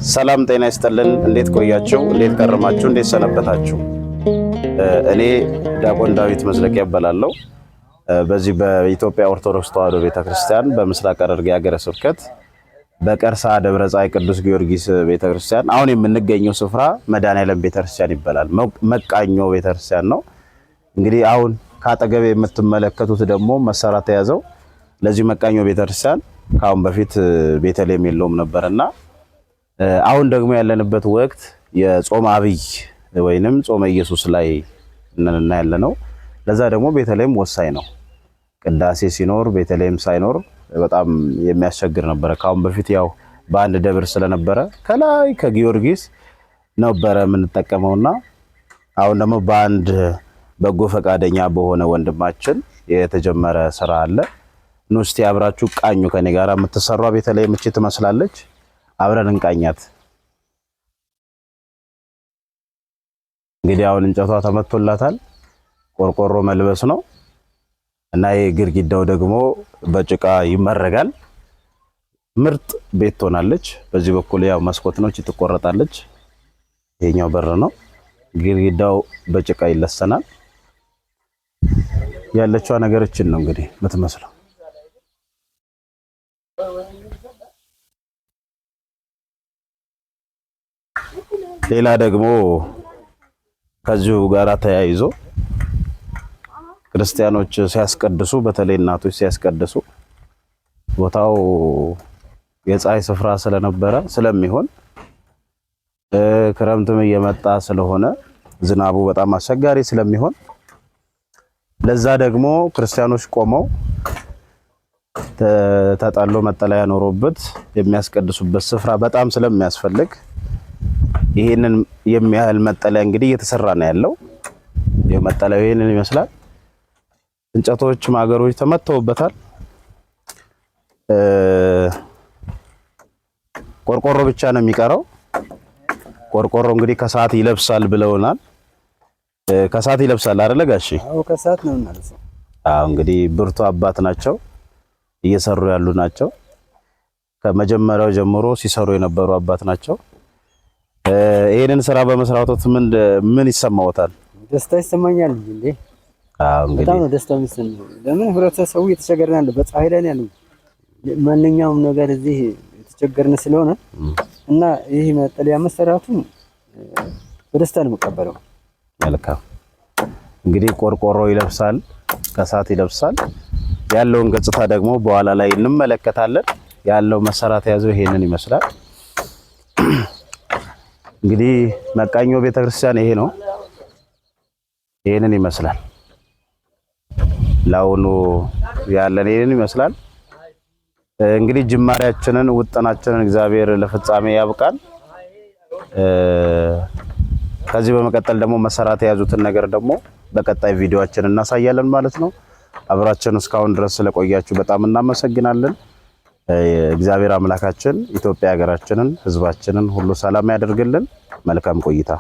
ሰላም ጤና ይስጥልን። እንዴት ቆያችሁ? እንዴት ከረማችሁ? እንዴት ሰነበታችሁ? እኔ ዲያቆን ዳዊት መዝለቂያ እባላለሁ። በዚህ በኢትዮጵያ ኦርቶዶክስ ተዋሕዶ ቤተክርስቲያን በምስራቅ ሐረርጌ ሀገረ ስብከት በቀርሳ ደብረ ፀሐይ ቅዱስ ጊዮርጊስ ቤተክርስቲያን አሁን የምንገኘው ስፍራ መድኃኔዓለም ቤተክርስቲያን ይባላል። መቃኞ ቤተክርስቲያን ነው። እንግዲህ አሁን ከአጠገቤ የምትመለከቱት ደግሞ መሰራት የያዘው ለዚህ መቃኞ ቤተክርስቲያን ከአሁን በፊት ቤተልሔም የለውም ነበርና አሁን ደግሞ ያለንበት ወቅት የጾም አብይ ወይንም ጾመ ኢየሱስ ላይ እና ያለነው። ለዛ ደግሞ ቤተልሔም ወሳኝ ነው። ቅዳሴ ሲኖር ቤተልሔም ሳይኖር በጣም የሚያስቸግር ነበረ። ከአሁን በፊት ያው በአንድ ደብር ስለነበረ ከላይ ከጊዮርጊስ ነበረ የምንጠቀመውና አሁን ደግሞ በአንድ በጎ ፈቃደኛ በሆነ ወንድማችን የተጀመረ ስራ አለ። ኑ እስቲ አብራችሁ ቃኙ። ከኔ ጋር የምትሰሯ ቤተልሔም እቺ ትመስላለች። አብረን እንቃኛት። እንግዲህ አሁን እንጨቷ ተመቶላታል። ቆርቆሮ መልበስ ነው እና ይሄ ግድግዳው ደግሞ በጭቃ ይመረጋል። ምርጥ ቤት ትሆናለች። በዚህ በኩል ያው መስኮት ነው፣ እቺ ትቆረጣለች። ይሄኛው በር ነው። ግድግዳው በጭቃ ይለሰናል። ያለችዋ ነገሮችን ነው እንግዲህ የምትመስለው። ሌላ ደግሞ ከዚሁ ጋር ተያይዞ ክርስቲያኖች ሲያስቀድሱ በተለይ እናቶች ሲያስቀድሱ ቦታው የፀሐይ ስፍራ ስለነበረ ስለሚሆን ክረምትም እየመጣ ስለሆነ ዝናቡ በጣም አስቸጋሪ ስለሚሆን ለዛ ደግሞ ክርስቲያኖች ቆመው ተጣሎ መጠለያ ኖሮበት የሚያስቀድሱበት ስፍራ በጣም ስለሚያስፈልግ ይሄንን የሚያህል መጠለያ እንግዲህ እየተሰራ ነው ያለው። የመጠለያው ይሄንን ይመስላል። እንጨቶች፣ ማገሮች ተመተውበታል። ቆርቆሮ ብቻ ነው የሚቀረው። ቆርቆሮ እንግዲህ ከሰዓት ይለብሳል ብለውናል። ከሰዓት ይለብሳል አይደለ ጋሺ? አዎ ከሰዓት ነው ማለት ነው። አዎ እንግዲህ ብርቱ አባት ናቸው፣ እየሰሩ ያሉ ናቸው። ከመጀመሪያው ጀምሮ ሲሰሩ የነበሩ አባት ናቸው። ይሄንን ስራ በመስራቶት ምን ምን ይሰማዎታል? ደስታ ይሰማኛል እንዴ። አዎ እንግዲህ በጣም ነው ደስታ የሚሰማኝ። ለምን ህብረተሰቡ እየተቸገርን ያለው በፀሐይ ላይ ነው ያለው። ማንኛውም ነገር እዚህ የተቸገርን ስለሆነ እና ይህ መጠለያ መሰራቱ በደስታ ነው የምቀበለው። መልካም እንግዲህ ቆርቆሮ ይለብሳል፣ ከሰዓት ይለብሳል። ያለውን ገጽታ ደግሞ በኋላ ላይ እንመለከታለን። ያለው መሰራት የያዘው ይሄንን ይመስላል። እንግዲህ መቃኞ ቤተክርስቲያን ይሄ ነው። ይሄንን ይመስላል። ለአሁኑ ያለን ይሄንን ይመስላል። እንግዲህ ጅማሬያችንን ውጥናችንን እግዚአብሔር ለፍጻሜ ያብቃል። ከዚህ በመቀጠል ደግሞ መሰራት የያዙትን ነገር ደግሞ በቀጣይ ቪዲዮአችን እናሳያለን ማለት ነው። አብራችን እስካሁን ድረስ ስለቆያችሁ በጣም እናመሰግናለን። እግዚአብሔር አምላካችን ኢትዮጵያ ሀገራችንን ሕዝባችንን ሁሉ ሰላም ያደርግልን። መልካም ቆይታ።